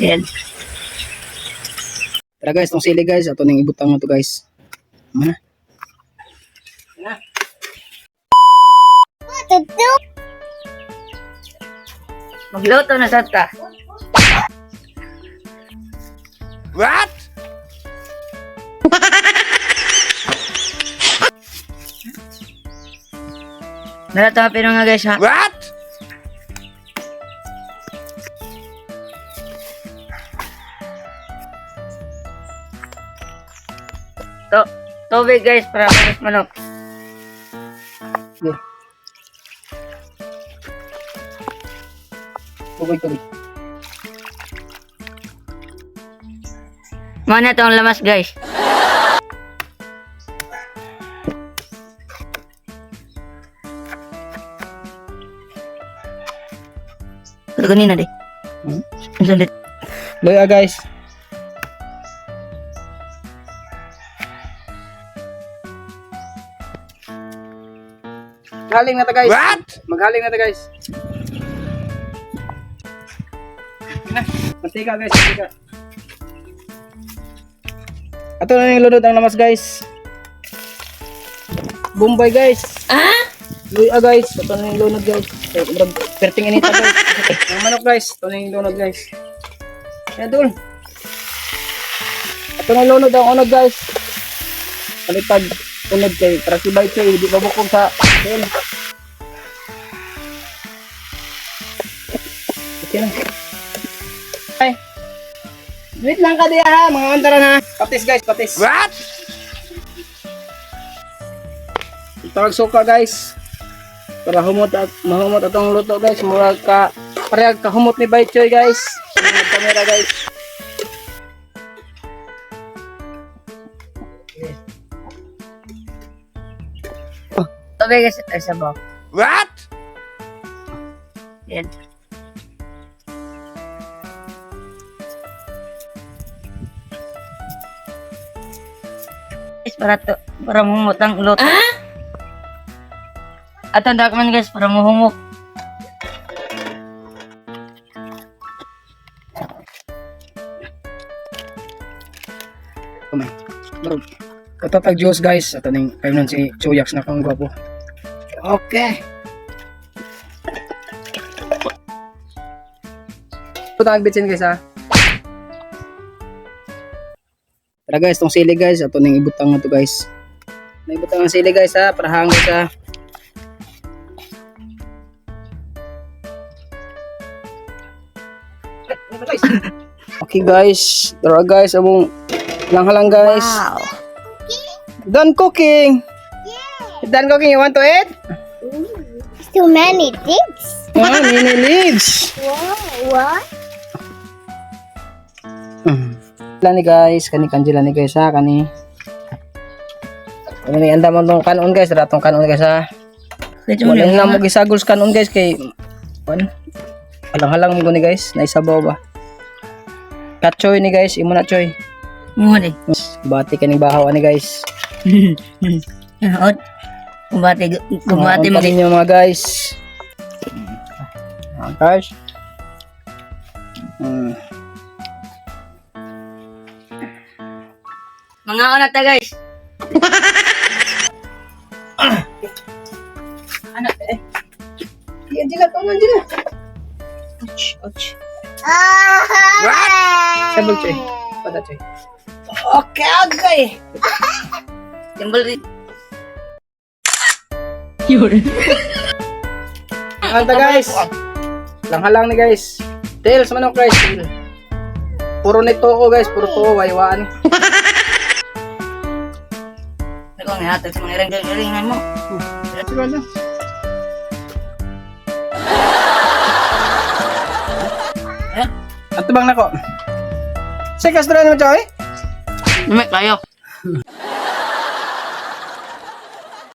Yan. Tara guys, tong sili guys, ato ning ibutang na to guys. Mana? Magluto na sa ta. What? Nalata pero nga guys ha. What? To tubig guys para manas manok. Yeah. Tubig, tubig. Mana tong lamas guys. Ito kanina di. Hmm? Ang sulit. Luya guys. Maghaling na ta guys. What? Maghaling na ta guys. Na, mantika guys, mantika. Ato na yung lunod ang lamas guys. Bombay guys. Ah? Luya guys, ato na yung lunod guys. Ay, murag perting inita guys. Ang manok guys, ato na yung lunod guys. Ayan dul. Ato na yung lunod ang unod guys. Palitag unod kay para si Bay Choy, di mabukog sa tail. Okay na. Ay. Wait lang ka diya ha, mga antara na. Patis guys, patis. What? Tawag suka guys. Para humot at mahumot atong luto guys, murag ka parehag ka humot ni Bay Choy guys. Mga kamera guys. Tubig guys ay sabaw. What? Yan. Guys, para to, para muhumot ang luto. Ah? At ang man guys, para muhumok. Kumay. Bro. Katatag juice guys. Ato ning kayo nun si Chuyax na kang gwapo. Okay. Putang bitsin guys ha. Tara guys, tong sili guys, ato ning ibutang na to guys. Naibutang ang sili guys ha, para hanggang sa Okay guys, tara guys, among lang-halang guys. Wow. Done cooking. Done cooking. You want to eat? Too many things. Ah, mini leaves. Wow, what? Lani guys, kani kanji lani guys ha, kani. Kani anda mo tong kanon guys, dara tong kanon guys ha. Medyo Wala na mo gisagol sa kanon guys kay wan. Halang-halang mo ni guys, naisabaw ba. Katchoy ni guys, imo na choy. Mo di. Bati kaning bahaw ani guys. Ot. Kumbate, kumbate mo Mga ninyo mga guys. Mga guys. Mga una ta guys. Ano eh? Di Angela, tama Angela. Ouch, ouch. What? Sabog choy. Pada choy. Okay, okay. Timbal rin. Anta guys. Langhalang ni guys. Tails manok guys. Tail. Puro ni tuo guys, puro tuo waywaan. Ako ang hatag sa mga iring-iringan mo. Siguro na. Eh? Ato bang nako? Sa kastro mo choy? Lumik kayo.